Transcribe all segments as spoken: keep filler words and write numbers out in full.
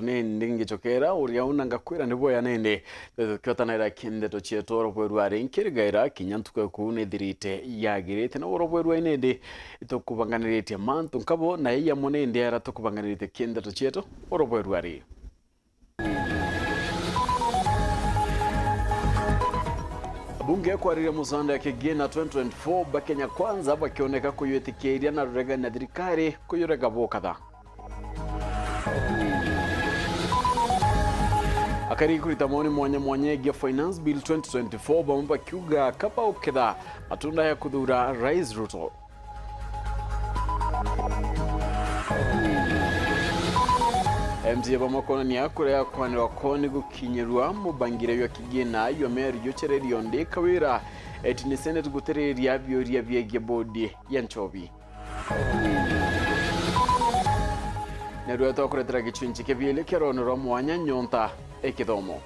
Nindi ngicokera uria una ngakwira ni bwea nindi. Twithwe tukiotanaira kindeto cietu oro bwerua ri nkirigaira kinya ntuku eku nithirite yagirite na oro bwerua nindi itukubanganiritie mantu nkabo na iya mo nindi ara tukubanganiritie kindeto cietu oro bwerua ri. Abunge kwariria musanda ya Kigina twenty twenty-four ba Kenya Kwanza bakioneka kuyitikiria na ruregani na thirikari kuyurega bukatha. Akari kurita maoni mwanya mwanya egie Finance Bill twenty twenty-four, bamwe bakiuga kaba uketha matunda ya kuthura Rais Ruto. M C A bamwe konania kuria kwanirwa kwao ni gukinyirwa mubangire jwa kigina jwa mieri jucererio ndi kawira eti ni Senate gutiriria biuria biegie bodi ya nchobi. Narua twakuretera gicunci kia bieli kia rwano rwa mwanya nyonta e kithomo.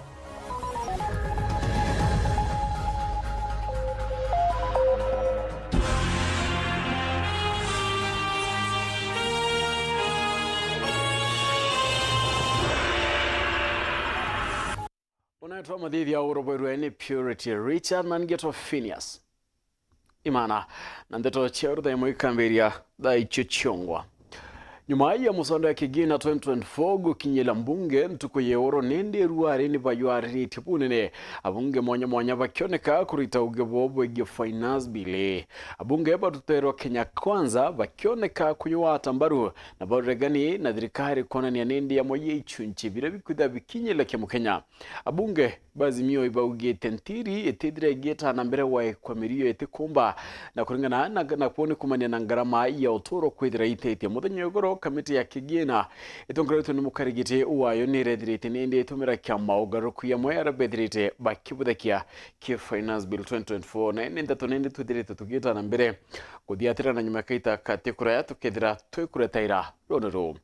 Unaitwa Muthithia uroborwe ni Purity Richard na ngetwa Phineas Imana, na ndeto cia rutha imwe ikambiria thaa icio ciongwa. Nyuma ya musanda ya Kigina twenty twenty-four gukinyira mbunge ntuku ya oro, nindi ruari ni baywariritie bunene, abunge mwanya mwanya bakioneka kurita uge bwao bwegie Finance Bill. Abunge baruterwa Kenya Kwanza bakioneka kunyuata mbaru na baregani na thirikari kwonania nindi yamwe ya ichunchi biria bikwitha bikinyira kia Mukenya. Abunge ba Azimio ibaugite ntiri itithira igieta na mbere waikwa mirio itikumba, na kuringana na, na kwoni kumania na ngarama ya uturo kwithira itetie. Muthenya wa igoro, kamiti ya Kigina itongoretwe ni mukarigiti wayo nirethirite nindi itumira kia maugaruku yamwe aria bethirite bakibuthakia ki Finance Bill twenty twenty-four. Na ni ndeto nindi twithirite tugieta na mbere kuthiatira na nyuma ya kaita kati kuraya tukethira twikuretaira rwano ruu.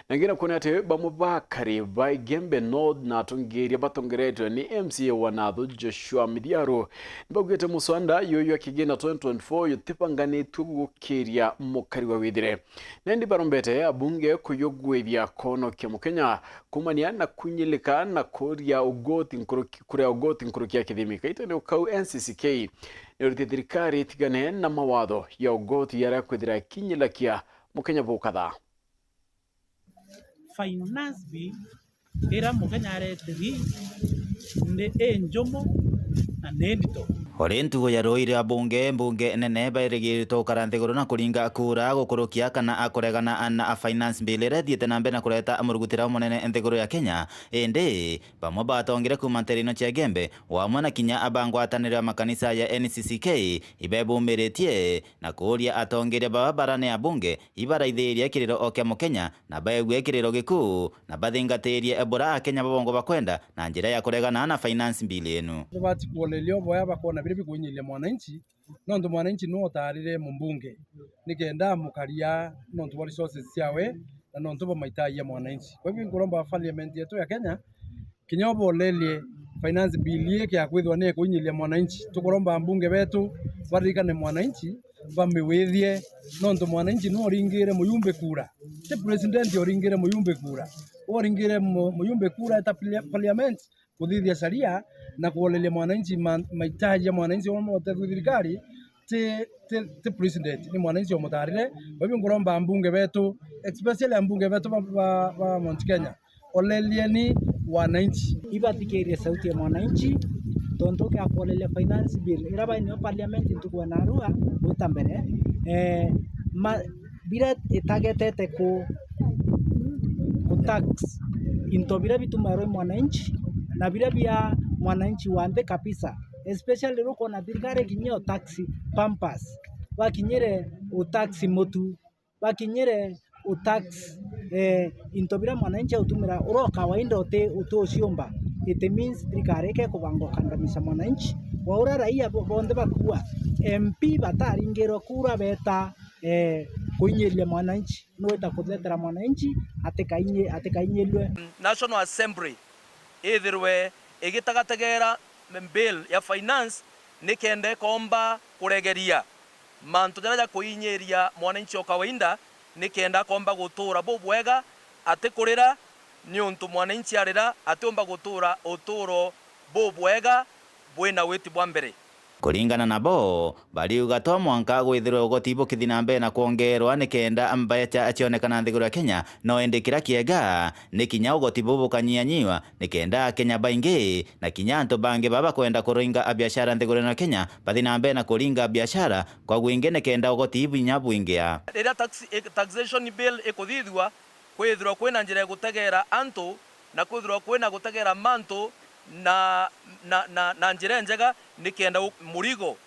Na ngira kuona ati bamwe bakari ba Igembe North na atongeria batongeretwe ni M C A wa Nathu Joshua Mithiaru nibaugite muswanda yuyu ya Kigina twenty twenty-four yutibanganitue gukiria mukari wa withire. Nindi barombete abunge kuyugwithia kono kia Mukenya kumania na kunyilika na kuria ugoti nkuruki, kuria ugoti nkuruki ya kithimi. Kaitene ukau N C C K nirutite thirikari itigane na mawatho ya ugoti yaria kwithira ikinyilakia Mukenya bukatha. Finance Bill ira Mukenya areteri ndi injumu na ni ndito. Ori ntugo ya rui ria bunge, mbunge nene bairigiritwe gukara nthiguru na kuringa kura gukurukia kana akuregana na a finance bill iria ithiite na mbere na kureta murugutira munene nthiguru ya Kenya. Indi bamwe batongire kuuma nteere ino cia Igembe, o amwe na kinya aba ngwataniro ya makanisa ya N C C K, ibebumiritie na kuuria atongeria baba bara ni abunge ibaraithirie kiriro o kia Mukenya na baegue kiriro gikuu na bathingatirie bura Akenya babongo bakwenda na njira ya kuregana na finance bill inu. Nibati kuoreria uboya bakoona biria bikwinyiria mwananchi, nontu mwananchi niwe utaarire mumbunge nikenda amukaria nontu bwa resources ciawe na nontu bwa mahitaji ya mwananchi. Kwa hivyo nkuromba parliament yetu ya Kenya kinya ubolerie finance bill ii kia kwithwa ni ikwinyiria mwananchi. Tukuromba mbunge betu baririkane mwananchi, bamiwithie, nontu mwananchi niwe uringire muyumbe kura, ti president uringire muyumbe kura. Uringire mu-, muyumbe kura eta parlia-, parliament kuthithia sharia na kuoleria mwananchi ma-, mahitaji ya mwananchi uria utethu thirikari, ti, ti, ti president, ni mwananchi umutaarire. Kwa hivyo nkuromba mbunge betu, especially mbunge betu ba, ba, ba Mount Kenya, olelieni wananchi. Ibathikirie sauti ya mwananchi, tontu kia kuoleria finance bill ira bainio parliament ntuku ya narua gwita mbere, eh, ma-, biria itagetete ku, ku tax into biria bitumairwe mwananchi na biria bia mwananchi wa nthi kabisa, especially rukwona thirikari kinyie o tax pampers, bakinyire u tax mutu, bakinyire u tax, eh, into biria mwananchi autumira uro kawaida uti, uti uciumba. It means thirikari ike kubanga ukandamiza mwananchi wa uria raia bo-, bonthe bakua. M P bataringirwe kura beta eh, kuinyiria mwananchi, nwita kuthetera mwananchi atikainyi-, atikainyirirwe. National Assembly ithirwe igitagategera bill ya finance nikenda ikomba kuregeria mantu jaria ja kuinyiria mwananchi o kawaida, nikenda akomba gutura bubwega, atikurira, niuntu mwananchi arira atiumba gutuura utuuro bubwega bwina witi bwa mbere. Kuringana nabo, bariuga to mwanka gwithirwe ugoti bukithi na mbere na kwongerwa nikenda mbeca cionekana nthiguru ya Kenya, no indi kiria kiega ni kinya ugoti buu bukanyianyiwa nikenda Akenya baingi na kinya antu bangi baba bakwenda kuringa biashara nthiguru ino ya Kenya bathi na mbere na kuringa biashara kwa bwingi nikenda ugoti binya bwingia. Riria tax-, taxation bill ikuthithua, kwithirwa kwina njira ya gutegeera antu na kwithirwa kwina gutegeera mantu na, na, na, na njira injega nikenda u-, murigo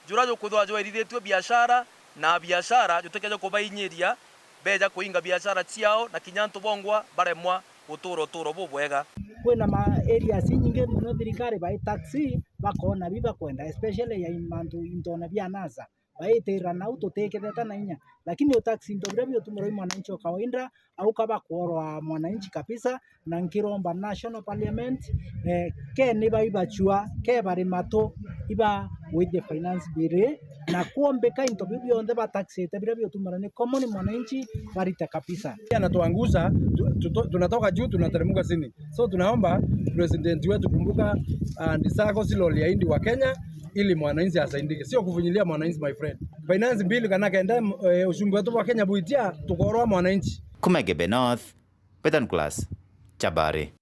juria jukwithirwa jwairithitue biashara na biashara jutikeje kubainyiria beja kuinga biashara ciao na kinya antu bongwa baremwa gutuura utuuro bubwega. Kwina ma areas inyingi mono thirikari bai tax bakoona bi bakwenda, especially ya mantu into na bia anasa. Baitira nau tutikitheta na inya. Lakini utax into biria biutumirwa i mwananchi o kawaida, au kaba kuorwa mwananchi kabisa, na nkiromba National Parliament, eh, ke ni baibachua, ke bari matu, iba with the finance bill, na kwombika into biu bionthe bataxite biria biutumirwa ni common mwananchi barite kabisa. Anatuangusha, tu-, tu-, tunatoka juu, tunateremka chini. So tunaomba President wetu, kumbuka, ah, Ndisako si loli ya Indi wa Kenya, ili mwananchi asaidike, sio kufinyilia mwananchi, my friend. Finance bill kana kenda, eh, ushumbe wetu wa Kenya buitia, tukorwa mwananchi. Kuma Igembe North, Betan Class, Chabari.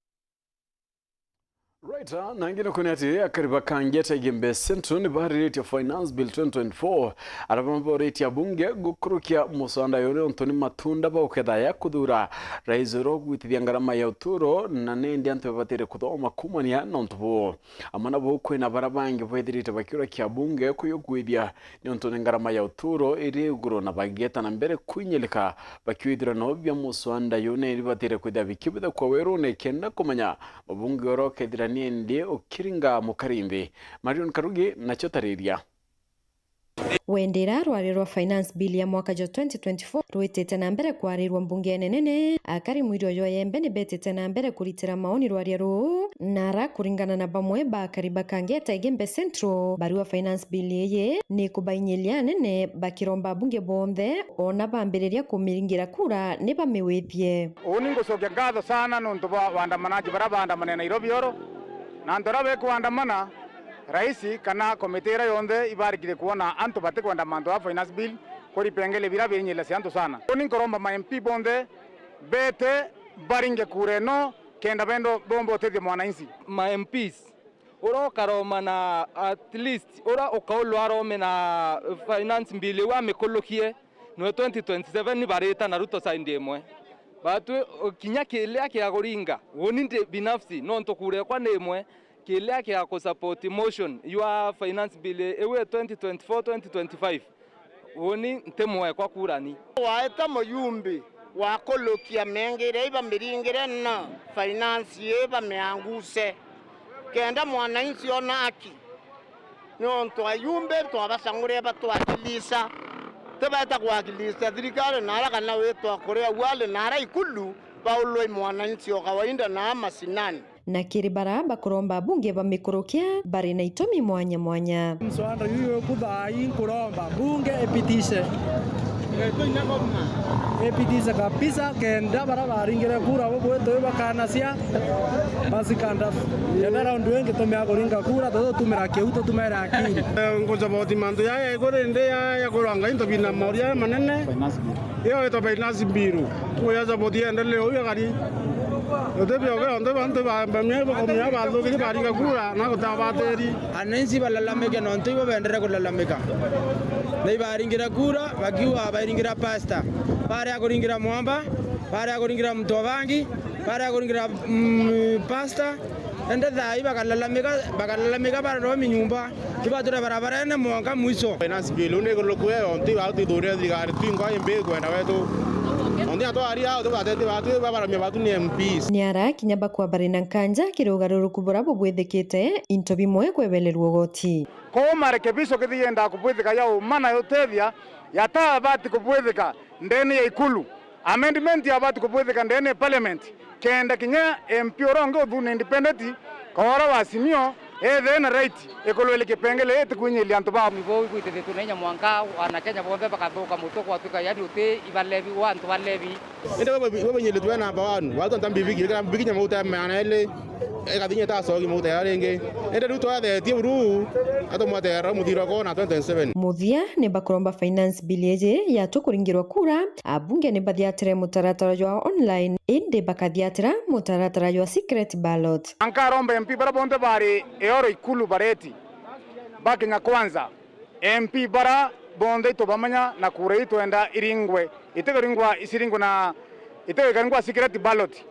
Right, ah, na ngine kuni ati akari ba Kangeta Igembe Central ni bariritie Finance Bill twenty twenty-four, araba maboritie abunge gukurukia muswanda yuri untu ni matunda ba uketha ya kuthura rais uria ugwitithia ngarama ya uturo, na nindi antu babatire kuthoma kumania na untu buu. Amwe nabo kwina bara bangi bethirite bakiura kia bunge kuyugwithia niuntu ni ngarama ya uturo iri iguru, na bagieta na mbere kwinyilika bakiwithirwa nabo bia muswanda yune iri batire kwithira bikibithekwa werune kenda kumenya mubunge uria ukethira ni endi ukiringa mukari nthi. Marion Karugi nacio tariria. Wendera rwari rwa Finance Bill ya mwaka jwa twenty twenty-four rwitite na mbere kwarirwa mbungene nene, akari mwiri oyo yembe ni betite na mbere kuritira maoni rwaria ruu, na ara kuringana na bamwe ba akari ba Kangeta Igembe Central, barua Finance Bill iyi ni kubainyiria anene, bakiromba abunge bonthe ona bambiriria kumiringira kura ni bamiwithie. Uuni ngucokia ngatho sana nontu bwa waandamanaji baria baandamane Nairobi oro, na antu aria bekuandamana, Raisi kana komiti iria yonthe ibarikire kwona antu batikwenda mantu a Finance Bill kuri vipengele biria biinyilasia antu sana. Uni nkoromba ma M P bonthe bete baringe kura ino kenda bendo bomba utethia mwananchi. Ma M Ps, uria ukaroma na at least uria ukaulwa arome na Finance Bill iu amikulukie, nwe twenty twenty-seven ni barita na Ruto side imwe. Batwi kinya kiria kia kuringa, uni ndi binafsi, nontu kura ekwa ni imwe, kiria kia ku support motion yua Finance Bill iu ya twenty twenty-four twenty twenty-five, uni nti mwekwa kura ni. Waeta muyumbi wa kulukia mengire ibamiringire na finance ii bamianguse, kenda mwananchi ona aki. Niuntu ayumbi twabacang'urire batwakilisa, ti baeta kwakilisa thirikari na ara kana witwa kuria uali na ara ikulu baulwe i mwananchi o kawaida na a mashinani. Na kiri bara bakuromba bunge bamikurukia bari na itumi mwanya mwanya. Mswada yuyu uku thaa ii nkuromba bunge ipitishe. Ipitishe kabisa, kenda bara baringire kura bo bwetu bakanacia basi kanda. Kenda round ingi tumia kuringa kura, tutumira kiu, tutumira akili. Eh, ngucaboti mantu yaya iguru indi ya, ya kuranga into bina moria manene. Iyo itwa finance bill. Nguya saboti endelee uyu akari. Utebia uge onde bantu ba, bamia bakomia bathukirie baringa kura na gutabateri. Ananchi balalamike nontu ibo bendere kulalamika. Na ibaringire kura, bakiuga bairingira pastor. Baria kuringira mwamba, baria kuringira mtu wa bangi, baria kuringira, mm, pastor. Ende thaa ii bakalalamika, bakalalamika bararwa minyumba. Tibature barabarene mwanka mwiso. Finance bill, uni iguru kwe, onti bau twithuria thirikari, twingwa imbi kwenda wetu. Onti atwari ao, tubatete batu, babaramia batu ni M Ps. Ni ara kinya bakwa bari na nkanja kiri ugaruruku bura bubwithikite, into bimwe kwebelerua ugoti. Kou marekebisho kithi yendaa kubwithika ya uma na yutethia, yatabati kubwithika ndene ya ikulu. Amendment yabati kubwithika ndene ya parliament, kenda kinya M P uria ungi uthuna independent, ka uria wa Azimio, Ethe na right ikulwele kipengele itikwinyilia antu babo. Nibo igwitithitwe na inya mwanka wana Kenya bonthe bakathuka mutwe gwatuika, yani uti ibalevi wa antu balevi. Indi we, we binyiritwe namba one, watu nta mbibiki, kana mbibiki nya mauta ya meana eli, ikathi nya itacogi mauta ya ringi. Indi riu twathetie buru, atumwaterera muthiro ko na twenty twenty-seven. Muthia ni bakuromba finance bill iji yatu kuringirwa kura, abunge ni bathiatire mutaratara jwa online, indi bakathiatira mutaratara jwa secret ballot. Nkaromba M P bara bonthe bari Eoro Ikulu bareti, ba Kenya Kwanza, M P bara bonthe itubamenya na kura itwenda iringwe, itigaringwa isiringwe na itigaringwa secret ballot,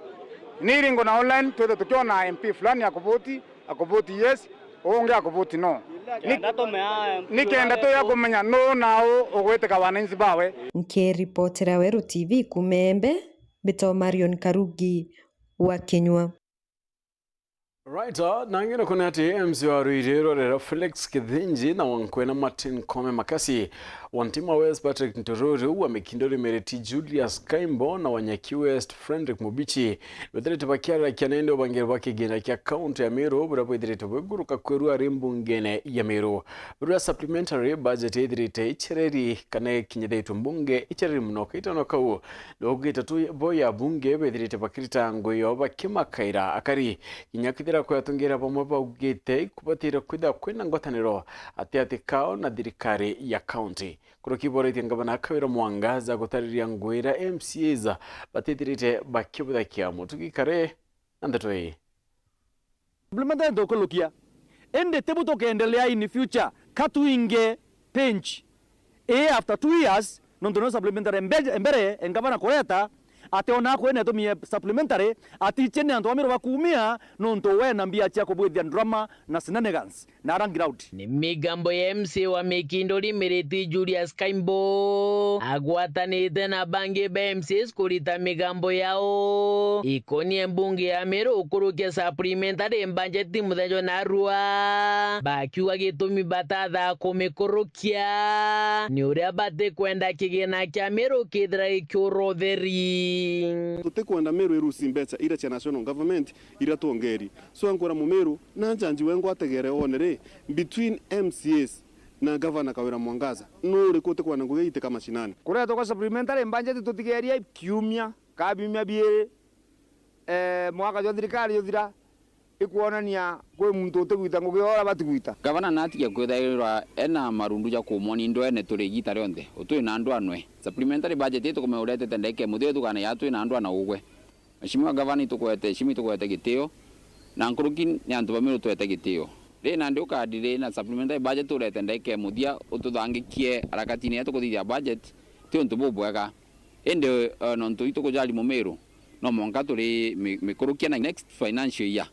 ni iringwe na online, twithe tukiona M P fulani akuvoti, akuvoti yes, ungi akuvoti no. Ni- Kenda tume a M P nikenda bara tuya tu- kumenya nu nau ugwitika wananchi bawe. Nkiripotera Weru T V kuuma Embe, mbitwa Marion Karugi wa Kinyua. Right, ah, na ng'ino kune ati M C wa Ruiru rorera Felix Kithinji na Wankwena Martin Kome Makasi, wa Ntima West Patrick Ntorori, wa Mikindori Mereti Julius Kaimbo, na wa Nyaki West Frederick Mubichi, bethirite bakiarira kianene ubangiri bwa kigina kia kaunti ya Meru, buria bwithirite bwiguruka kwerua ari mbungene ya Meru. Buria supplementary budget ithirite ichereri kana ikinyithitwe mbunge ichereri muno kaitano kau. Nogwita tu bo ya bunge bethirite bakirita ngui yao bakimakaira akari. Kinya kwithira kwetungira bamwe baugite kubatire kwithira kwina ngwataniro ati ati kao na thirikari ya kaunti. Kuruki boritie ngavana Kawira Mwangaza gutariria ngui iria M C As batithirite bakibuthakia. Mutugi Kare na ndeto ii. Supplementary ntukurukia. Indi tibu tukendelea in future, ka twinge pinch. Ii after two years, nontu no supplementary mbe-, mbere, engavana kureta, ati ona akwene atumie supplementary, atiche ni antu ba Meru bakumia, nontu we na mbia cia kubwithia drama na shenanigans. Na ara ground. Ni migambo ya M C A wa Mikindori Miriti Julius Kaimbo agwatanite na bangi ba M C As kurita migambo yao ikonie mbunge ya Meru ukurukia supplementary budget muthenya narua, bakiuga gitumi batatha kumikurukia ni uria batikwenda kigina kia Meru kithira gikiura utheri. Tutikwenda Meru irusi mbeca iria cia national government iria twongeri. So, nkwira Mumiru, na njanji we ngwategere wone ri, between M C As na Gavana Kawira Mwangaza, nu uriku utikwenda ngugi iitika mashinani? Kuretwa kwa supplementary budget tutigerie kiumia, ka biumia biiri, eh, mwaka jwa thirikari juthira, ikwonania kwi muntu utigwita ngugi uria batigwita. Gavana natige kwithairwa ena marundu ja kumwonia ndwene turi igita rionthe, utwi na ndwanwe. Supplementary budget itukume uretete ndagika imuthia uthugane ya twi na ndwana ugwe. Mheshimiwa Gavana, itukwete heshima, itukwete gitio, na nkuruki ni antu ba Meru twete gitio. Ri nandi ukadi ri na supplementary budget urete ndagika imuthia ututhangikie harakatini iria tukuthithia budget, ti untu bubwega. Indi, eh, nontu itukujari Mumiru, no mwanka turi mi-, mikurukia na next financial year.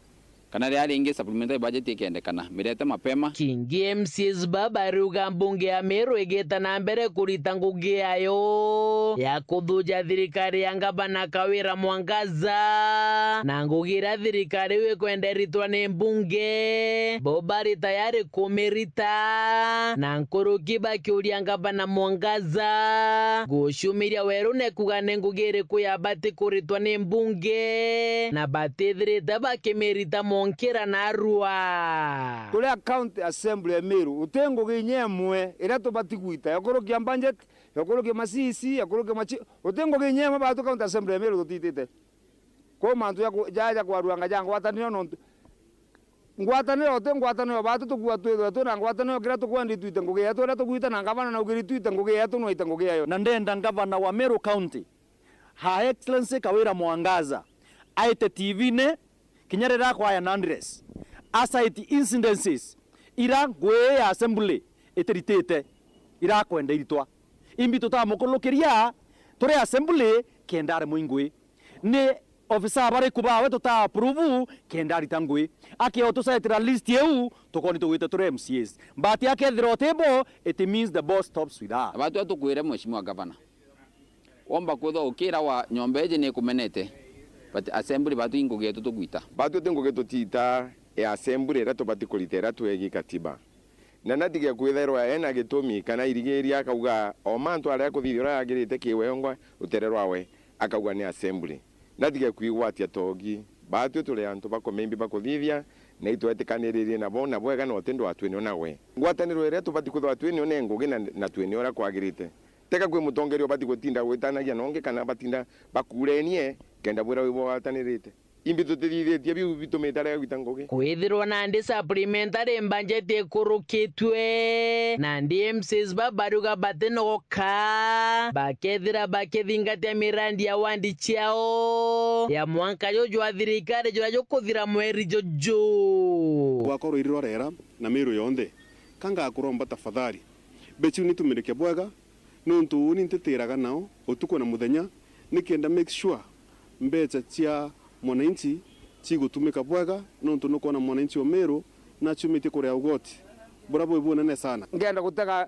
Kana riria ringi supplementary budget ikendekana, mirete mapema. Kingi M C As ba bariuga mbunge ya Meru igita na mbere kurita ngugi yayo ya kuthuja thirikari ya Ngavana Kawira Mwangaza, na ngugi iria thirikari iu ikwenda iritwa ni mbunge, bo bari tayari kumirita, na nkuruki bakiuria Ngavana Mwangaza gucumiria werune kuga ni ngugi iriku yabati kuritwa ni mbunge, na batithirite bakimirita monkira narua. Turi a County Assembly ya Meru, uti ngugi inya imwe iria tubati gwita ya kurukia budget, ya kurukia ma C E C, ya kurukia machi-, uti ngugi inya imwe batu County Assembly ya Meru tutitite. Kwi mantu ja ku-, ja, ja kwarua anga ja ngwataniro nontu ngwataniro ti ngwataniro, batu tukua twithirwa twi na ngwataniro, kiria tukwenda itwite ngugi yetu iria tugwita, na ngavana naugire itwite ngugi yetu, no aite ngugi yayo. Na ndenda ngavana wa Meru County, Her Excellency Kawira Mwangaza, aite T V-ini, kinya riria akwaya na address, a cite incidences ira ngui ya assembly itiritite, irakwenda iritwa. Imbi tutamukurukiria turi assembly kenda aremwe ingui. Ni ofisa bariku bawe tuta approve kenda arita ngui? Akio tucetera list iu, tukoni tugwite turi M C As. But akethira utibo, it means the boss stops with her. Abatwa tukwire, Mheshimiwa Governor, womba kwithwa ukira wa nyomba iji ni ikumenete, but assembly batu ingugi yetu tugwita. Batu ti ngugi tutita ya assembly iria tubati kurita iria twegi katiba. Na natige kwithairwa ena gitumi kana irigiria akauga o mantu aria kuthithia uria yagirite kiwengwa rutere rwawe, akauga ni assembly. Natige kwigwatia togi Baatwi turi antu bakomembi bakuthithia, na itwetikaniririe nabo na bwega, na uti ndwatwinio nawe. Ngwataniro iria tubati kwithirwa twinio ni ngugi na, na twinio uria kwagirite. Teka kwi mutongeria ubati gutinda gwitanagia na ungi kana batinda bakurenie kenda bwira wi bwatanirite. Imbi tutithithitie biu bitumite arega gwita ngugi? Kwithirwa nandi supplementary budget ikurukitue, nandi M Cs ba baruga batinogoka, bakethira bakithingatia mirandi ya wandi ciao ya mwanka juju jwa thirikari juria jukuthira mweri juju. Gwakorwo iri rwa rera na Meru yonthe, ka ngakuromba tafadhali, mbeca iu nitumirike bwega, nontu uni ntitiraga nao utuku na muthenya, nikenda make sure mbeca cia mwananchi cigutumika bwega, nontu nukwona mwananchi wa Meru naciumitie kuria ugoti buria bwi bunene sana. Ngenda gutega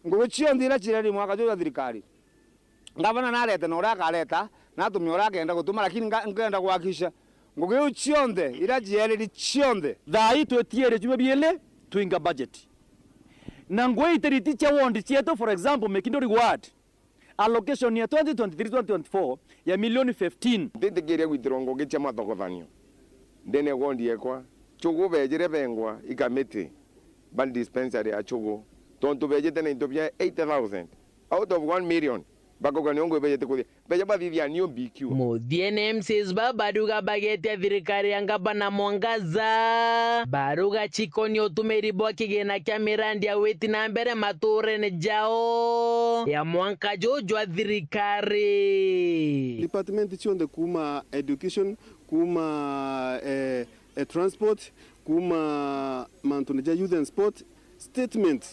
ngugi cionthe iria cireri mwaka juju jwa thirikari. Ngavana narete na uria akareta, na atumia uria akenda gutuma, lakini nga-, nkenda kuhakikisha ngugi iu cionthe iria ciereri cionthe. Thaa ii twitiere ciumia biili twinga budget. Na ngugi itiriti cia ward cietu, for example, Mikinduri ward, allocation ya twenty twenty-three twenty twenty-four ya milioni fifteen. Ntitikiria gwitirwa ngugi cia mathogothanio ndene ward yekwa. Chugu bejire bengwa i kamiti ba dispensary ya Chugu, tontu bejite na into bia eighty thousand out of one million, bakauga nio ngugi bejete kuthia. Beja bathithia new B Q. Muthiene M Cs ba baruga bagetia thirikari ya ngavana Mwangaza, baruga cikoni utumiri bwa kigina kia mirandi ya witi na mbere maturene jao ya mwanka juju jwa thirikari. Department cionthe kuuma education, kuuma, eh, eh, transport, kuuma mantune ja youth and sport, statement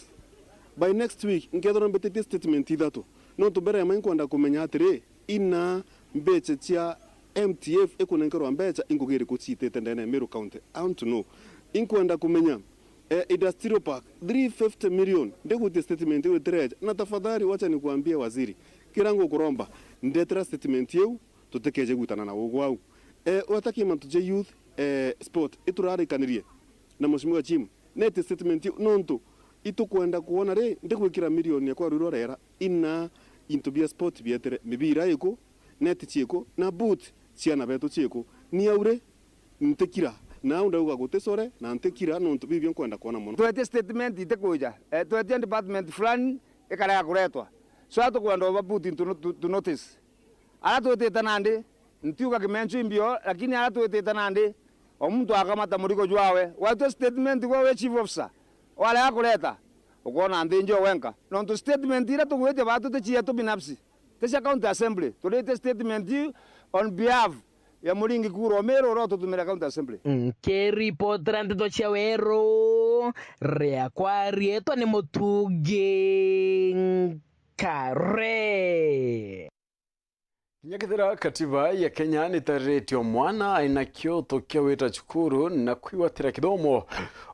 by next week nkethirwa mbititie statement ithatu. Nontu mbere ya mai nkwenda kumenya atiri, ina mbeca cia M T F ikunenkerwa mbeca, ingugi iriku ciitite ndene ya Meru County? I want to know. Inkwenda kumenya, eh, industrial park, three fifty million, ndigutie statement iu itireja. Na tafadhali, wacha nikuambie waziri, kira ngukuromba, ndetera statement iu, tutikeje gwitana na ugu au. Eh, watakie mantu ja youth, eh, sport, iturarikanirie na Mheshimiwa Jim, neti statement iu, nontu itukwenda kwona ri, ndigwikira milioni yakwa rwiro rera, ina into bia sport bietire, mibira iku, neti ciiku, na boot ciana betu ciiku. Ni au ri, ntikira, na au ndauga guti sore, na ntikira, nontu bibio nkwenda kwona mono. Twetie statement itikwija, eh, twetie department fulani ikarega kuretwa. So, atukwenda uba put into not-, to notice. Aria twitite nandi, ntiuga kimenchu imbio, lakini aria twitite nandi, o muntu akamata murigo jwawe. Waitwe statement gwe wi chief officer, warega kureta, ukwona nthinjo wenka. Nontu statement iria tugwitia baatu ti cietu binafsi, ti cia county assembly. Turite statement iu on behalf ya Muringi Kuro Meru uria ututumire county assembly. Nkiripotera nteto cia Weru, riakwa riitwa ni Mutungi Nkare. Kinya kethira katiba ya Kenya nitariritie o mwana aina kioto kia wita cukuru na kwigwatira kithomo,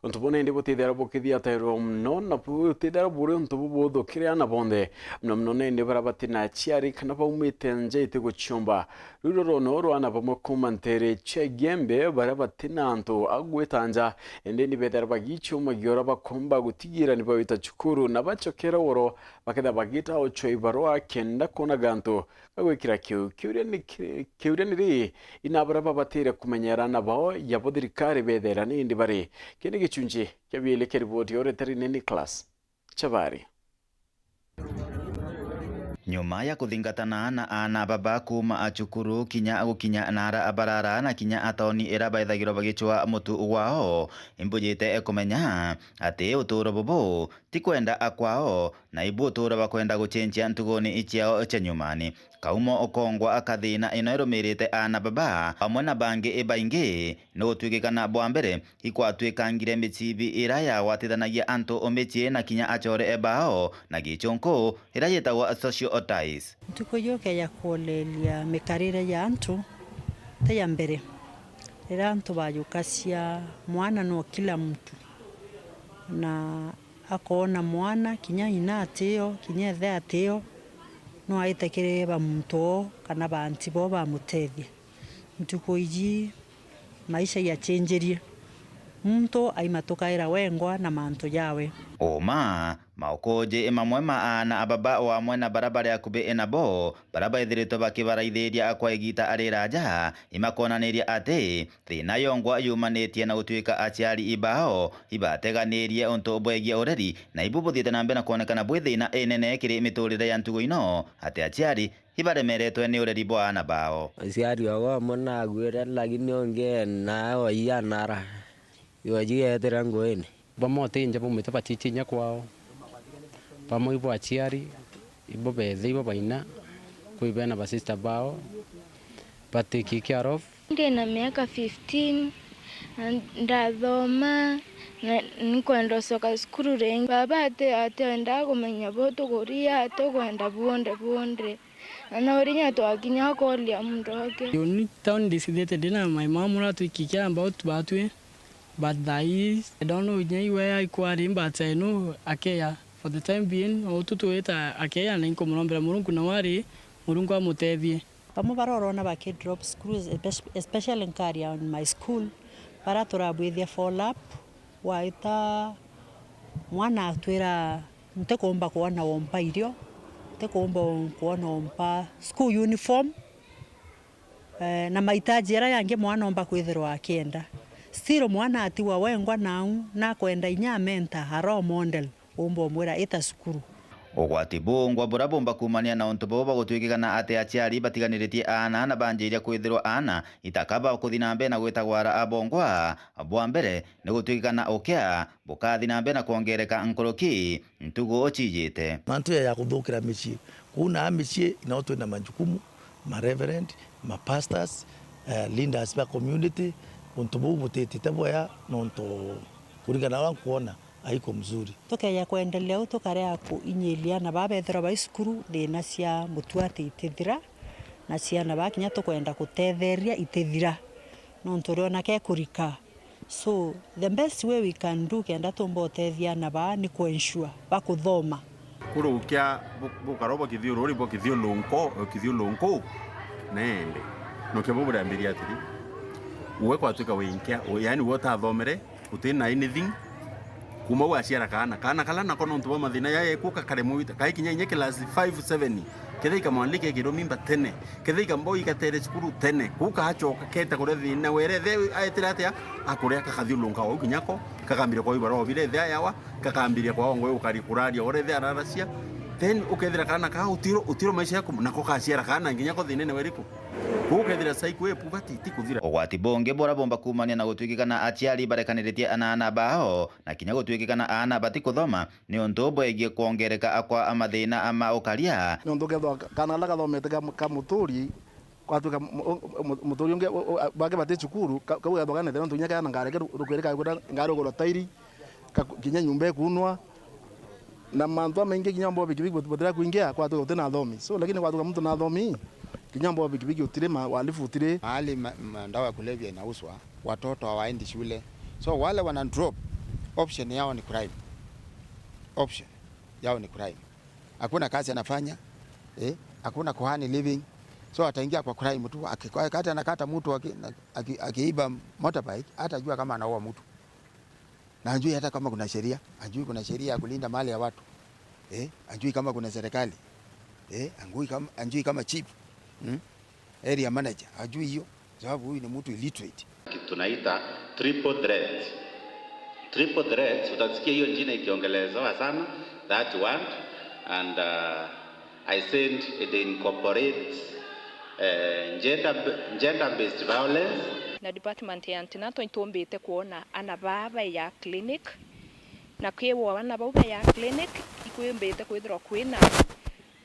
untu buu nindi butithira bukithiatirwa mono na butithira buri untu bubuthukiria ana bonthe, mono mono nindi baria batina aciari kana baumite nja itiguciumba. Ruru runo rwa ana bamwe kuuma nteere cia Igembe baria batina antu a gwita nja, indi ni bethira bagicumagia uria bakomba gutigira ni bawita cukuru na bacokera oro bakethira bagita ocwa ibarua kenda kwonaga antu ga gwikira kiu. Kiuria ni ki-, kiuria ni ri, ina baria babatire kumenyera ana bao yabo thirikari bethera nindi bari? Kii ni gicunji kia biili kia riboti ya ureteri ni Nicholas Chabari. Nyuma ya kuthingatana na ana baba kuuma a cukuru kinya gukinya na ara barara na kinya a tauni ira baithagirwa bagicwa mutu gwao, imbujite kumenya ati uturo bubu ti kwenda a kwao, na ibu uturo bakwenda gucenjia ntuguni ciao cia nyumani. Kaumo ukongwa kathina ino irumirite ana baba bamwe na bangi baingi ni gutwikikana bwa mbere ikwatwikangire micibi ira yagwatithanagia antu micii na kinya acore bao na gichunku ira yitagwa social ties. Ntuku iu ukeja kuoleria mikarire ya antu ti ya mbere, riria antu bajukacia mwana no kila mtu, na akoona mwana kinya ina atio, kinya ithe atio, no aite kiri ba muntu oo kana ba anti boo bamutethie. Ntuku iji maisha yachenjerie, muntu aimatukaira wengwa na mantu jawe. Uma, maukuji mamwe ma aana a baba o amwe na bara bari akubi nabo, bara baithiritwe bakibaraithiria kwa igiita riraja, imakonaniria ati thina yongwa yumanitie na gutuika aciari ibao ibateganirie untu bwegie ureri, na ibu buthiite na mbere na kwonekana bwi thina inene kiri miturire ya ntugo ino, ati aciari ibaremeretwe ni ureri bwa aana bao. Aciari ogo amwe naguire, lakini ungi nawe waianara, iwe jigetire nguini. Bamwe utinja baumite bachichinya kwao, bamwe ibo aciari, ibo bethe, ibo baina, kwi bena ba sister bao, but take care of. Ndi na miaka fifteen, na ndathoma, na nkwenda ucoka cukuru ringi. Baba ati, atiendaa kumenya bo tukuria, atikwenda buonde buonde. Na no rinya twakinya akoria muntu ake. Uni town ndicithite ndi na my mom uria twikikia about batwi, but thaa ii, I don't know inya iwe aikwari, but I know akeya. For the time being, o utu twita akeya, na inkumurombera Murungu na wari Murungu amutethie. Bamwe barorona baki drop schools, espe-, especially nkaria on my school, bara turabwithia follow up, waita mwana atwira, "Ntikumba kwona wompa irio, ntikumba kwona wompa school uniform, eh, na mahitaji jaria jangi mwana omba kwithirwa akienda." Still mwana atigwa wengwa nau, nakwenda inya amenta a role model, umba umwira, "Ita cukuru." Ugwati bungwa buria bumba kuumania na untu buu bwa gutwikikana ati aciari batiganiritie aana na banjiria kwithirwa aana itaka ba kuthi na mbere na gwitagwa ara abongwa. Bwa mbere, ni gutwikikana ukia bukathi na mbere na kwongereka nkuruki ntugu ucijite. Mantu ya, ya kuthukira micii. Kuu na micii, nao twina majukumu, ma reverend, ma pastors, eh, leaders ba community, untu buu butitite bwea, nontu kuringana na uria nkwona, haiko mzuri. Tukeja kwendelea uu, tukarega kuinyiria aana baa bethirwa bai cukuru, thina cia mutuati itithira, na ciana baa kinya tukwenda kutetheria itithira, nontu uriona kekurika. So, the best way we can do kenda tumba utethia aana baa ni ku ensure bakuthoma. Kurukia bu-, bukaro bwa kithiururi, bwa kithiulunko, kithiulunku, nende. Nukia bu burambiria atiri, uwe kwatuika winkia, u-, yaani uwe utathomere, utina anything, kuma u aciara kaana. Kaana kala nako nontu bwa mathina jaya, ekuka karemwa wita, kaikinya inya class five, seven, kethira ikamwandika ikirwa mimba tene, kethira ikambau ikatere cukuru tene, kuu kachoka keta kuria thina, were the aetire atia, akuria kakathiulunka wau kinyako, kakambiria kwa ibara obire the ayawa, kakambiria kwa ongo ukari kuraria ore the araracia, then ukethira kaana kaa utiro, utiro maisha yaku, nako kaciara kaana nginya ko thinene weriku. Kuu ukethira cycle ya puberty itikuthira. Ugwati bungi buria bumba kuumania na gutwikikana aciari barekaniritie anaana bao, na kinya gutwikikana aana batikuthoma, ni untu bwegie kwongereka kwa mathina ma ukaria. Ni untu ukethwa ka-, kaana kala kathomete ka, ka muturi, kwatuika mu-, mu-, mu-, muturi ungi u-, u-, bake bati cukuru, ka-, kau gethwa kanete nontu kinya kana ngari ke ru-, rukwiri kakwira ngari ugurwa tairi, ka-, kinya nyumba ikunwa, na mantu jamaingi kinya mbo bikibiki but-, butira kuingia, kwatuika gutina athomi. So, lakini kwatuika muntu na athomi, kinya mbo bikibiki utiri, ma-, uhalifu utiri. Mahali ma-, madawa ya kulevya inauzwa, watoto hawaendi shule. So, wale wana drop, option yao ni crime. Option yao ni crime. Hakuna kazi anafanya, eh, hakuna kuhani living. So, ataingia kwa crime tu, aki-, wakati anakata mtu aki-, aki-, akiiba motorbike, hatajua kama anaua mtu. Na ajui hata kama kuna sheria, ajui kuna sheria ya kulinda mali ya watu. Eh, ajui kama kuna serikali. Eh, ajui kama, ajui kama chief. Hmm? Area manager, ajui hiyo, sababu huyu ni mtu illiterate. Kitu tunaita triple threat. Triple threat, utasikia hiyo jina ikiongelezewa sana, that one, and, uh, I said it incorporates, eh, gender, gender-based violence. Na department ya antenatal itumbite kwona ana baa baya clinic, na kwi wo ana bau baya clinic, ikwambite kwithirwa kwina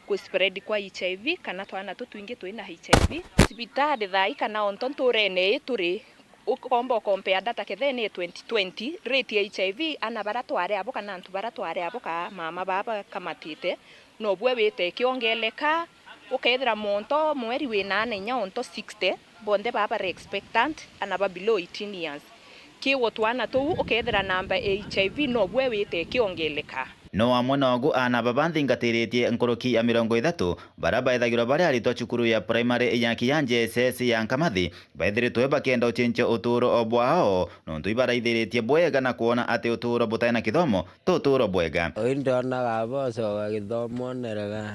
ku spread kwa H I V, kana twana tutwingi twina H I V. Cibitari thaa ii kana onto nturene ii turi, ukomba ukompea data kethe ni twenty twenty, rate ya H I V, ana bara twari abo kana antu bara twari abo ka mama baa bakamatite, nobwe wite ikiongeleka, ukethira monto mweri wina ana inya onto sixty, bonthe baa bari expectant, ana ba below eighteen years. Kiwo twana tuu, ukethira namba ya H I V nobwe wite ikiongeleka. No amwe nogu aana baba nthingatiritie nkuruki ya mirongo ithatu, baria baethagirwa bari aritwa cukuru ya primary ya Kiya J S S ya Nkamathi, baithiritwe bakienda ucincio utuuro bwao, nontu ibaraithiritie bwega na kwona ati utuuro butai na kithomo ti utuuro bwega. Uu ndionaga bocoka githomo nerega.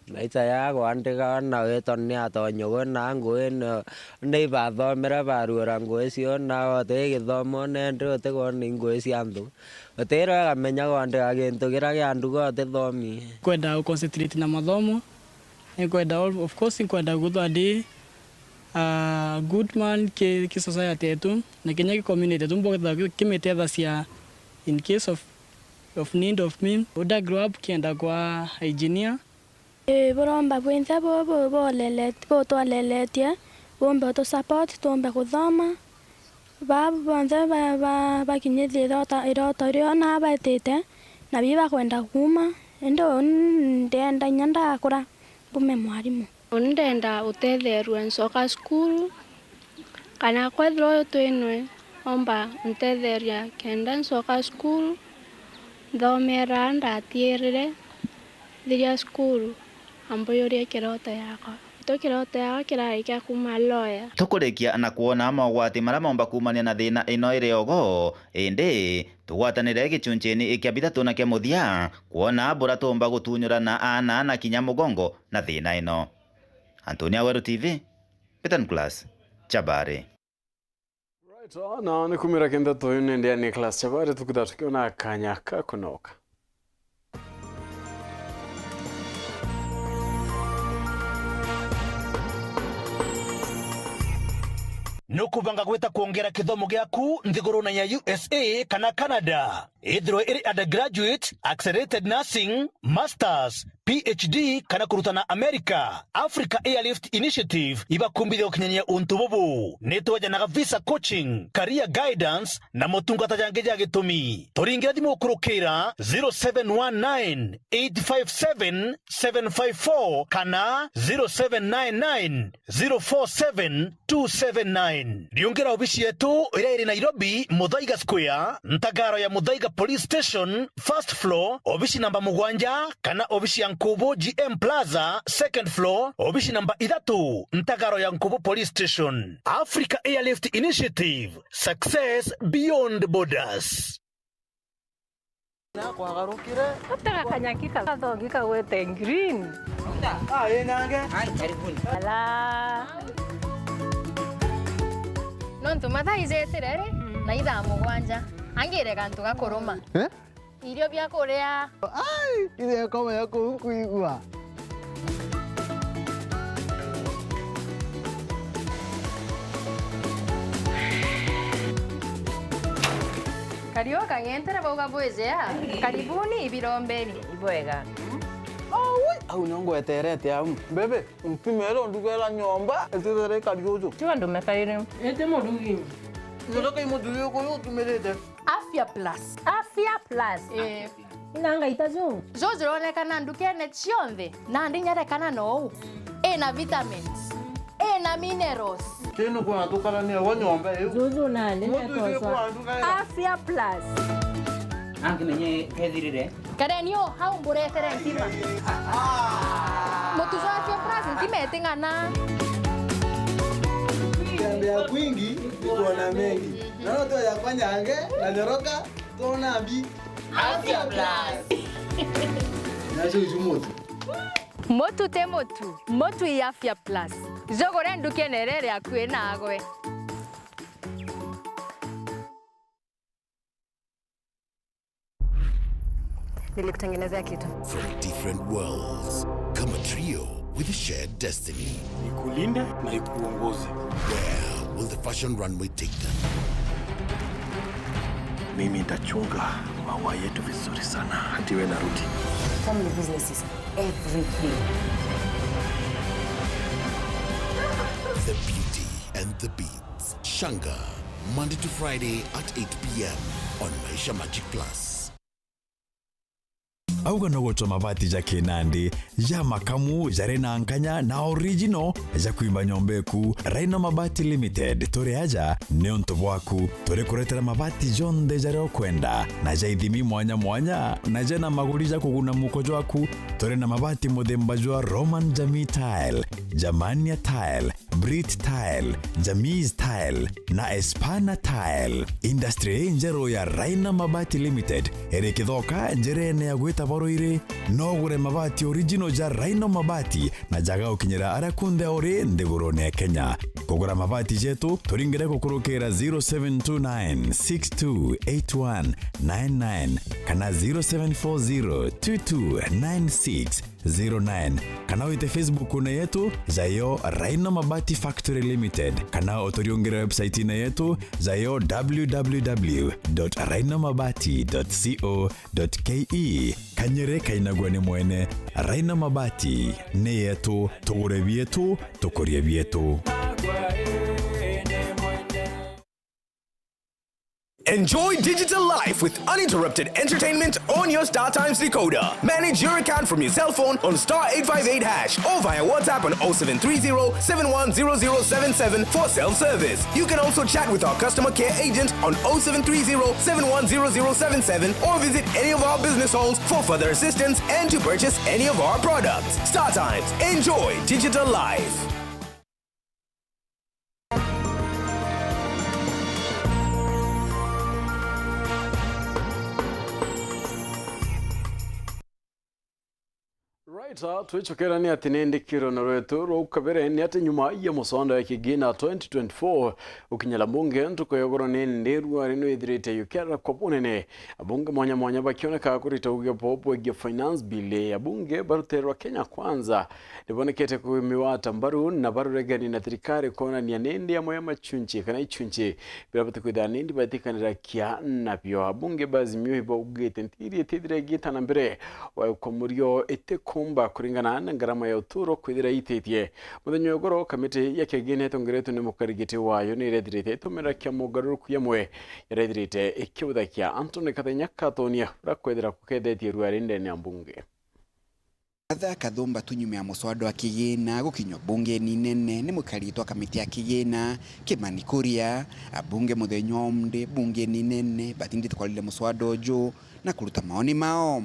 Maica ya kwandika na witwa ni atonye gwe na ngui ni, ni ibathomere baruura ngui cio na uti githomo nendi utikwona ngui cia antu. Utiro ikamenya kwandika gintu kiria kia nduga utithomi. Kwenda u concentrate na mathomo, ni kwenda of course ni kwenda guthwa ndi a good man ki, ki society yetu na kinya ki community yetu mbwethagwa ki, kimiteethacia in case of, of need of me. Uda grow up kienda kwa engineer. Ii, buromba bwinthe bubu bulelet-, butwaleletie, bumbe utusupport, tumbe kuthoma. Baa bonthe ba, ba, bakinyithie irota, iroto rio naa baitite, na bii bakwenda kuuma, indi uu ndienda inya ndakura mbume mwarimu. Uni ndenda utetherua ncoka cukuru, kana kwethirwa uyu twinwe, omba untetheria kenda ncoka cukuru, nthomera ndatiirire, thiria cukuru, ambujurie kiroto yakwa. Itu kiroto yakwa kirari kia kuuma lawyer. Tukurikia na kwona mogwati maria momba kuumania na thiina ino iri ogo, indi tugwatanire gicunchini kia bithatu na kia muthia, kwona buria tuumba gutunyura na aana na kinya mugongo na thiina ino. Antonia Weru T V, Betan Class, Chabari. Right, ah, na ni kumira kenda tuyu ni ndia Nicholas Chabari, tukuthira tukiona kanya ka kunoka. Nukubanga gwita kwongera kithomo giaku nthigurune ya U S A kana Canada? Ithirwe iri undergraduate, accelerated nursing, masters, P H D kana kurutana America, Africa Airlift Initiative ibakumbithia gukinyania untu bubu. Ni twejanaga visa coaching, career guidance na motungata jangi ja gitumi. Turingire thimu ukurukira zero seven one nine, eight five seven, seven five four kana zero seven nine nine, zero four seven, two seven nine. Riungira obici yetu iria iri Nairobi, Muthaiga Square, ntagaro ya Muthaiga Police Station, first floor, obici namba mugwanja, kana obici ya Nkubu G M Plaza, second floor, obici namba ithatu, ntagaro ya Nkubu Police Station. Africa Airlift Initiative, success beyond borders. Nakwagarukire. Utega kanyaki ka-, kathongi kagwete green. Ah, ĩ nange. Ai, karibuni. Ala. Nontu mathaa ijetire ri, na ithaa mugwanja. Angire gantu gakuruma. Eh? Irio bia kuria. Ai, irio ekoma ya kuu nkuigua. Kariu kang'entere bauga bwijea. Karibuni ibirombeni. Ibwega. Aui, au nio ngweterete au. Bebe, mpimere undugera nyomba, itithere ikari uju. Tiga ndume kairi. Iti murugi. Nyonoka imuthuri uyu utumirite. Afya Plus. Afya Plus. Eh. Ina ngaita ju. Juju juronekana ndukene cionthe, nandi nyarekana nou. Ina vitamins. Ina minerals. Tinu kuna tukarania wa nyomba iu. Juju nandi. Mutu netoswa. Afya Plus. Angimenye kethirire. Kareni u, hau mburetere ntima. Mutu jwa Afya Plus ntima iting'ana. Tembea kwingi, ni kuona mengi. Naona tu yakwa nyange, na nyoroka, tuona mbi. Afya Plus. Nacio icu mutu. Mutu ti mutu, mutu i Afya Plus. Jugure ndukene iria iri akui nagwe. Nilikutengenezea kitu. From different worlds, come a trio with a shared destiny. Ikulinde na ikuongoze. Where will the fashion runway take them? Mimi nitachunga maua yetu vizuri sana hadi we narudi. Family business is everything. The Beauty and the Beast. Shanga, Monday to Friday at eight p.m. on Maisha Magic Plus. Auga no gucwa mabati ja kinandi, ja makamu, jari na nkanya na original ja kwimba nyomba eku. Rhino Mabati Limited, turi aja niuntu bwaku. Turi kuretera mabati jonthe jaria ukwenda, na ja ithimi mwanya mwanya, na jena maguri ja kuguna muko jwaku. Turi na mabati muthemba jwa Roman Jamii Tile, Germania Tile, Brit Tile, Jamis Tile na Espana Tile. Industry injeru ya Raina Mabati Limited iri Kithoka, njirene ya gwita Baroiri. No ugure mabati original ja Raina Mabati na jaga ukinyira aria kunthe uri nthigurune ya Kenya. Kugura mabati jetu, turingire gukurukira zero seven two nine six two eight one nine nine kana zero seven four zero two two nine six zero nine, kana wite Facebook-une yetu, jayo Raina Mabati Factory Limited, kana uturiungire website-ine yetu, jayo w w w dot raina mabati dot co dot k e. Kanyere kainagua ni mwene. Raina Mabati ni yetu, tugure bietu, tukurie bietu. Enjoy digital life with uninterrupted entertainment on your StarTimes decoder. Manage your account from your cell phone on star eight five eight hash or via WhatsApp on oh seven three zero, seven one zero zero seven seven for self-service. You can also chat with our customer care agent on oh seven three zero, seven one zero zero seven seven or visit any of our business halls for further assistance and to purchase any of our products. StarTimes. Enjoy digital life. Right, ah, twicokera ni ati ni ndikiro na rwetu rwa kabere ni ati nyuma ya muswada ya kigina twenty twenty-four gukinyira mbunge ntuku ya ugoro ni ndi ruari nwithirite yukera kwa bunene. Abunge mwanya mwanya bakioneka kurita uge bwabo bwegie finance bill. Abunge baruterwa Kenya Kwanza nibonekete kumiwata mbaru na baruregani na thirikari kwonania nindi amwe ya machunchi kana ichunchi birabati kwithira nindi batikanira kia nabio. Abunge ba Azimio ibaugite ntiri itithira igita na mbere wa kwa murio itikumba kuringana na ngarama ya uturo kwithira ititie. Muthenya wa ugoro, kamiti ya kigina itongeretwe ni mukarigiti wayo nirethirite itumira kia mugaruruku yamwe yarethirite ikiuthakia antu ni kathenya katonia uria kwethira kukethetie ruari ndene ya mbunge. Martha Kathumba tu nyuma ya muswada wa kigina gukinywa mbungeni nene ni mukarigiti wa kamiti ya kigina Kimani Kuria. Abunge muthenya wa umde mbungeni nene batindite kwarire muswada uju na kuruta maoni mao.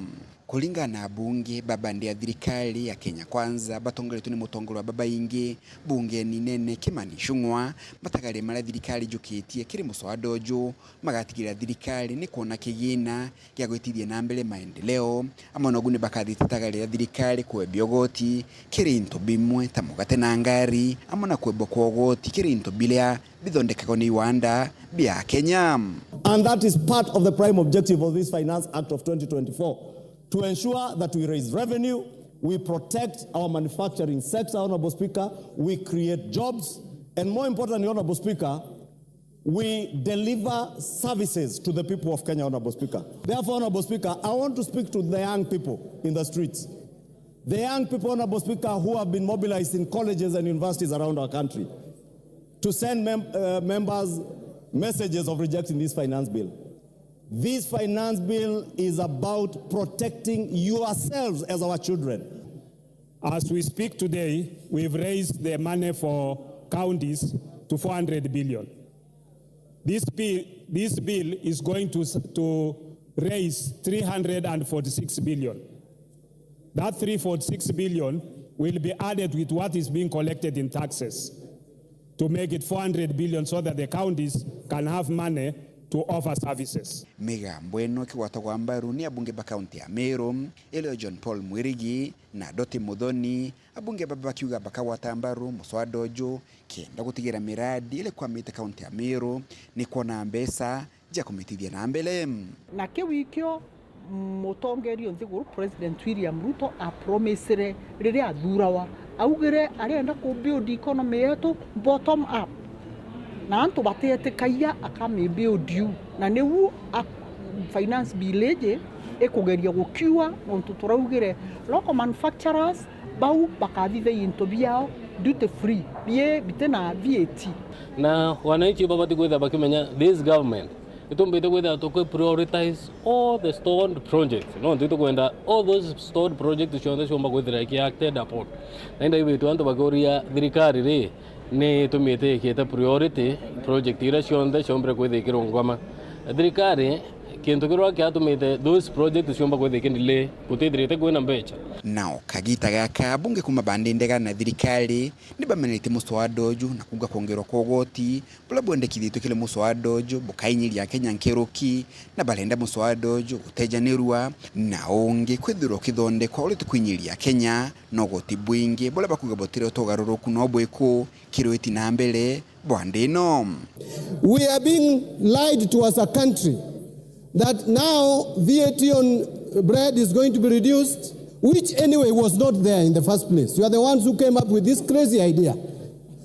Kuringana na abunge ba bandi ya thirikari ya Kenya Kwanza batongoretwe ni mutongoria wa babaingi mbungeni nene Kimani Ichung'wa, matagare maria thirikari ijukitie kiri muswada uju magatigira thirikari ni kwona kigina gia gwitithia na mbere maendeleo, amwe nogu ni bakathititaga riria thirikari kwebia ugoti kiri into bimwe ta mugate na ngari, amwe na kwebwa kwa ugoti kiri into biria bithondekagwa ni iwanda bia Kenya. And that is part of the prime objective of this Finance Act of twenty twenty-four, to ensure that we raise revenue, we protect our manufacturing sector, Honorable Speaker, we create jobs, and more importantly, Honorable Speaker, we deliver services to the people of Kenya, Honorable Speaker. Therefore, Honorable Speaker, I want to speak to the young people in the streets. The young people, Honorable Speaker, who have been mobilized in colleges and universities around our country to send mem-, uh, members messages of rejecting this finance bill. This finance bill is about protecting yourselves as our children. As we speak today, we've raised the money for counties to four hundred billion. This bill, this bill is going to s-, to raise three hundred and forty-six billion. That three forty-six billion will be added with what is being collected in taxes to make it four hundred billion so that the counties can have money to offer services. Migambo ino ikigwatagwa mbaru ni abunge ba kaunti ya Meru, irio John Paul Mwirigi na Doty Muthoni, abunge baba bakiuga bakagwata mbaru muswada uju kenda gutigira miradi iria ikwamite kaunti ya Meru ni kwona mbeca cia kumitithia na mbere. Na kiu ikio mutongeria o nthiguru President William Ruto apromisire riria athurawa, augire arenda ku build economy yetu bottom up, na antu batietikagia akamibuild u, na niu a-, finance bill iji ikugeria gukiua, nontu turaugire local manufacturers bau bakathithagia into biao duty free, bie bitina V A T. Na wananchi babati kwithira bakimenya this government Nitumbite kwithira tuki prioritize all the stalled projects. No, ntu tukwenda all those stalled projects cionthe ciumba kwithira iki acted upon. Na indaibitwe antu bakiuria thirikari ri, ni itumite ikite priority project iria cionthe ciombire kwithira ikirungama. Thirikari, kintu kirwa kiatumite those projects ciumba kwithira iki delay, gutithirite kwina mbeca. Nao kagita gaka, abunge kuma bandi ndega na thirikari ni bamenetie muswada uju na kuuga kwongerwa kwa ugoti buria bwendekithitue kiri muswada uju bukainyiria Kenya nkuruki, na barenda muswada uju gutejanirua na ungi kwithirwa ukithondekwa uria tukwinyiria Kenya na ugoti bwingi buria bakuuga butiri utugaruruku no bwiku kiri witi na mbere bwa nthi ino. We are being lied to as a country that now V A T on bread is going to be reduced, which anyway was not there in the first place. You are the ones who came up with this crazy idea.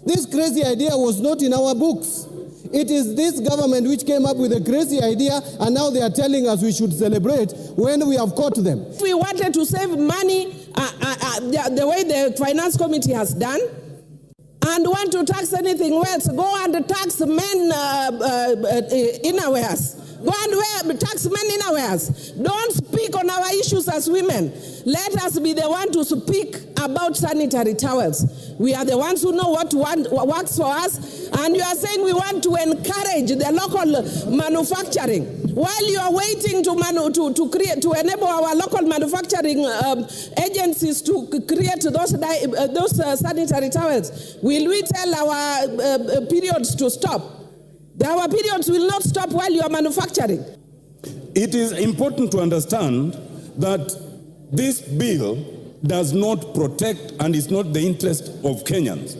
This crazy idea was not in our books. It is this government which came up with a crazy idea, and now they are telling us we should celebrate when we have caught them. If we wanted to save money, uh, uh, uh, the, the way the finance committee has done, and want to tax anything else, go and tax men, uh, uh, uh, innerwears. Go and wear, tax men innerwears. Don't speak on our issues as women. Let us be the one to speak about sanitary towels. We are the ones who know what want, what works for us, and you are saying we want to encourage the local manufacturing while you are waiting to manu-, to, to create, to enable our local manufacturing, um, agencies to c-, create those di-, uh, those, uh, sanitary towels. Will we tell our, uh, uh, periods to stop? Our periods will not stop while you are manufacturing. It is important to understand that this bill does not protect and is not the interest of Kenyans.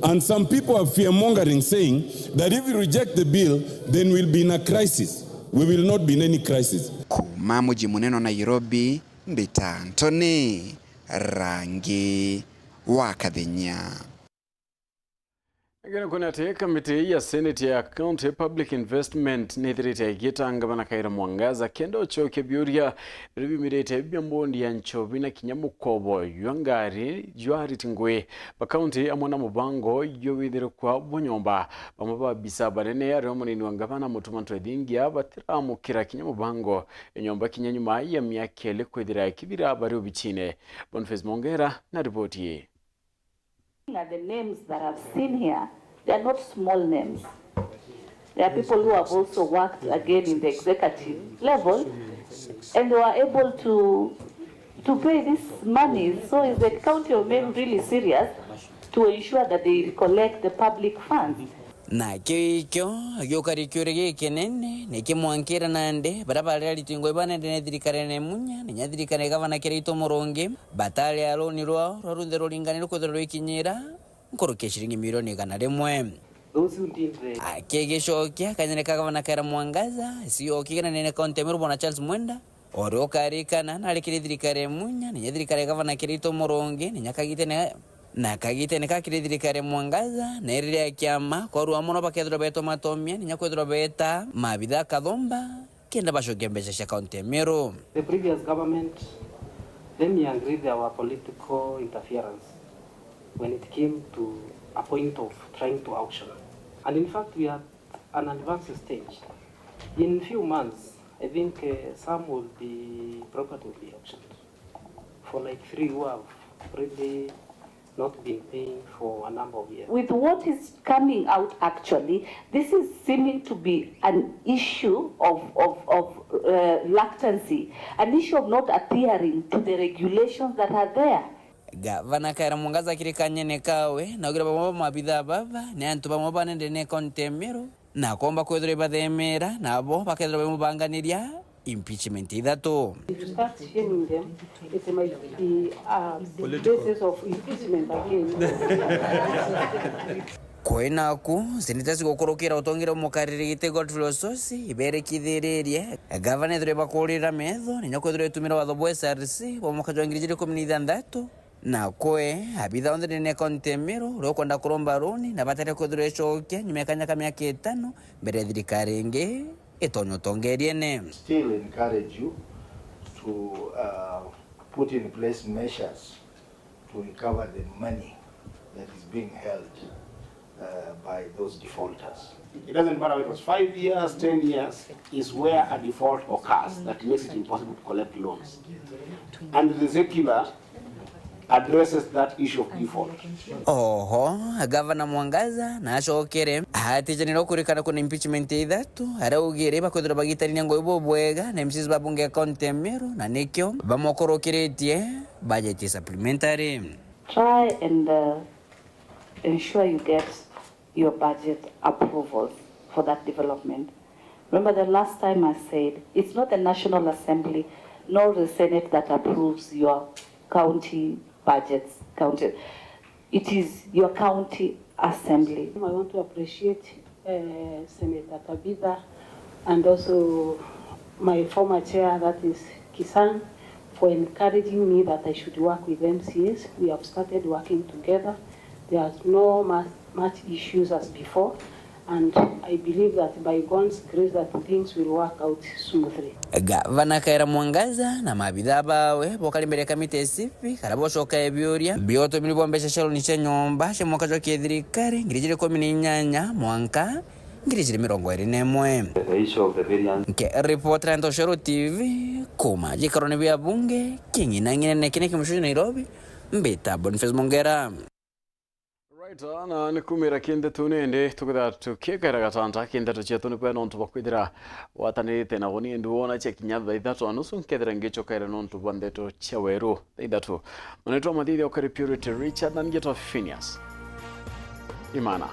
And some people are fear-mongering, saying that if we reject the bill, then we'll be in a crisis. We will not be in any crisis. Kuma muji munene wa Nairobi, mbita Anthony Rangi wa Kathenya. Ngene kwona ati kamiti ya Senate ya County Public Investment nithirite igita ngavana Kawira Mwangaza kenda ucokia biuria biria biumirite bia mbondi ya nchobi na kinya mukobo jwa ngari jwa ariti ngugi ba kaunti amwe na mubango jwa withirikwa bwa nyomba. Bamwe ba abisa banene ario munini wa ngavana Mutuma Ntwethingia batiramukira kinya mubango ya nyomba kinya nyuma ya miaka iiri kwithira ikithira bari obichine. Boniface Mongera na riboti ii. Looking at the names that I've seen here, they are not small names. There are people who have also worked again in the executive level, and they were able to, to pay these monies. So is the County of Meru really serious to ensure that they recollect the public funds? Na kio ikio agiukari kiuria gikinene, niki mwankira nandi baria bari ariti ngugi banene thirikarine munya, ninya thirikari gavana Kiraitu Murungi, batari a runi rwao rwa runthe ruringanire kwithirwa rwikinyira nkuruki ya ciringi milioni igana rimwe. Those who did the Akigicokia kanyene ka gavana Kawira Mwangaza, C E O kiganene kaunti ya Meru bwana Charles Mwenda, uria ukarikana nari kiri thirikari munya, ninya thirikari gavana Kiraitu Murungi, ninya kagitene Na kagitene ka kiri thirikari ya Mwangaza, na iri ria kiama, kwarua mono bakethirwa beetwa matomia, ninya kwithirwa beeta maabitha kathomba, kenda bacokia mbeca cia kaunti ya Meru. The previous government, let me agree, there were political interference when it came to a point of trying to auction. And in fact, we are at an advanced stage. In few months, I think, uh, some will be, property will be auctioned for, like, three who have really not been paying for a number of years. With what is coming out, actually, this is seeming to be an issue of, of, of, uh, reluctancy, an issue of not adhering to the regulations that are there. Gavana Kawira Mwangaza akiri kanyene kawe, naugire bamwe ba maabitha baba ni antu bamwe banene ndene kaunti ya Meru, na komba kwithirwa ibathemera, nabo bakethirwa baimubanganiria impeachment ithatu. If you start shaming them, it might be a basis of impeachment again. Kwi naku, seneta cigukurukira utongeria umukariri giti Godfrey Osotsi, iberekithiririe gavana ethirwe bakurira metho, ninya kwithirwa itumira watho bwa S R C bwa mwaka jwa ngiri ijiri ikumi na ithanthatu, na kwi abitha onthe ndene ya kaunti ya Meru uria ukwenda kuromba runi na batari kwithirwa icokia nyuma ya kanya ka miaka itano mbere ya thirikari ingi itonya utongeriene. Still encourage you to, uh, put in place measures to recover the money that is being held. uh, by those defaulters. It doesn't matter whether it was five years, ten years, is where a default occurs that makes it impossible to collect loans. And the circular addresses that issue of default. Oho, Gavana Mwangaza na acokere atijanire kurikana kuna impeachment ithatu, aria augire bakwithirwa bagitarania ngui bubwega na M Cs ba bunge ya kaunti ya Meru, na nikio bamokorokiritie budget supplementary. Try and, uh, ensure you get your budget approvals for that development. Remember the last time I said, it's not the National Assembly nor the Senate that approves your county budgets. County, it is your county assembly. I want to appreciate, uh, Senator Tabitha and also my former chair, that is Kisang, for encouraging me that I should work with M C As. We have started working together. There are no mu-, much issues as before, and I believe that by God's grace that things will work out smoothly. Gavana Kawira Mwangaza na maabitha bawe bokari mbere ya kamiti ya civic, aria bocokaga biuria bia utumiri bwa mbeca cia loan cia nyomba cia mwaka jwa kithirikari ngiri ijiri ikumi na inyanya mwanka ngiri ijiri mirongo iri na imwe. The issue of the variance. Nkiripotera Ntoshero T V kuma gikarone bia bunge king'inang'inene kini kimucuju Nairobi, mbita Boniface Mongera. Right, na ni kumira kindeto nende tukithira tukiekera gatanta kindeto cietu ni kwenda nontu bwa kwithira watanirite na woni ndi wona cia kinya thaa ithatu na nusu nkethira ngicokaira nontu bwa ndeto cia weru thaa ithatu. Manetwa mathithia ukari Purity Richard na ngetwa Phineas Imana.